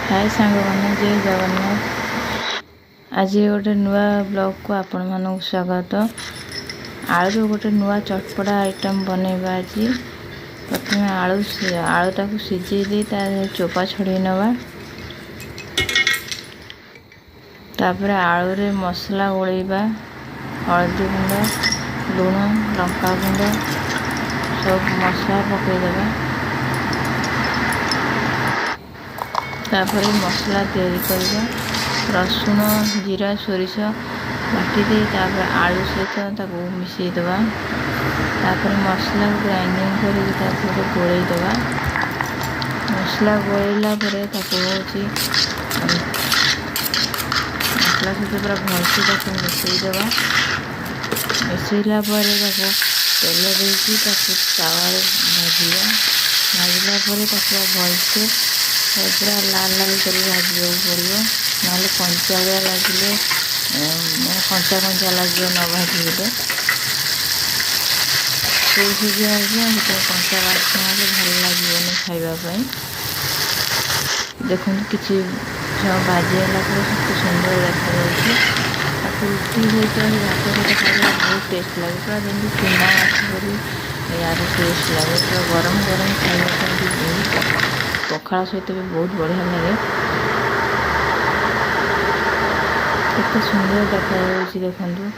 ହାଏ ସାଙ୍ଗମାନେ, ଜୟ ଜଗନ୍ନାଥ। ଆଜି ଗୋଟେ ନୂଆ ବ୍ଲଗ୍କୁ ଆପଣମାନଙ୍କୁ ସ୍ୱାଗତ। ଆଳୁରୁ ଗୋଟେ ନୂଆ ଚଟପଟା ଆଇଟମ୍ ବନେଇବା ଆଜି। ପ୍ରଥମେ ଆଳୁଟାକୁ ସିଝେଇ ଦେଇ ତା ଚୋପା ଛଡ଼େଇ ନେବା। ତାପରେ ଆଳୁରେ ମସଲା ଗୋଳେଇବା। ହଳଦୀ ଗୁଣ୍ଡ, ଲୁଣ, ଲଙ୍କା ଗୁଣ୍ଡ ସବୁ ମସଲା ପକାଇଦେବା। ତାପରେ ମସଲା ତିଆରି କରିବା। ରସୁଣ, ଜିରା, ସୋରିଷ ବାଟି ଦେଇ ତାପରେ ଆଳୁ ସହିତ ତାକୁ ମିଶାଇ ଦେବା। ତାପରେ ମସଲାକୁ ଗ୍ରାଇଣ୍ଡିଙ୍ଗ କରିକି ତା ସହିତ ଗୋଳେଇ ଦେବା। ମସଲା ଗୋଳେଇଲା ପରେ ତାକୁ ହେଉଛି ମସଲା ସହିତ ପୁରା ଭଲସେ ତାକୁ ମିଶାଇ ଦେବା। ମିଶାଇଲା ପରେ ତାକୁ ତେଲ ଦେଇକି ତାକୁ ତାୱାରେ ଭାଜିବା। ଭାଜିଲା ପରେ ତାକୁ ଭଲସେ ପୁରା ଲାଲ ଲାଲ କରି ଭାଜିବାକୁ ପଡ଼ିବ, ନହେଲେ କଞ୍ଚାଳିଆ ଲାଗିଲେ, ମାନେ କଞ୍ଚା କଞ୍ଚା ଲାଗିବ ନ ଭାଜିଲେ। ସବୁ ସିଝା ହେଇଯିବ, ସେଥିପାଇଁ କଞ୍ଚା ବାସ୍ନା ହେଲେ ଭଲ ଲାଗିବନି ଖାଇବା ପାଇଁ। ଦେଖନ୍ତୁ, କିଛି ସମୟ ଭାଜି ହେଲା ପରେ କେତେ ସୁନ୍ଦର ଦେଖାଯାଉଛି। ତାକୁ ରୁଟି ସହିତ, ଭାତ ସହିତ ଖାଇଲେ ବହୁତ ଟେଷ୍ଟ ଲାଗେ। ପୁରା ଯେମିତି ଚୁନା ମାଛ ପରି ଏହାର ଟେଷ୍ଟ ଲାଗେ। ପୁରା ଗରମ ଗରମ ଖାଇବା ପାଇଁ ବି ବହୁତ, ପଖାଳ ସହିତ ବି ବହୁତ ବଢ଼ିଆ ଲାଗେ। କେତେ ସୁନ୍ଦର ଦେଖାଯାଉଛି ଦେଖନ୍ତୁ।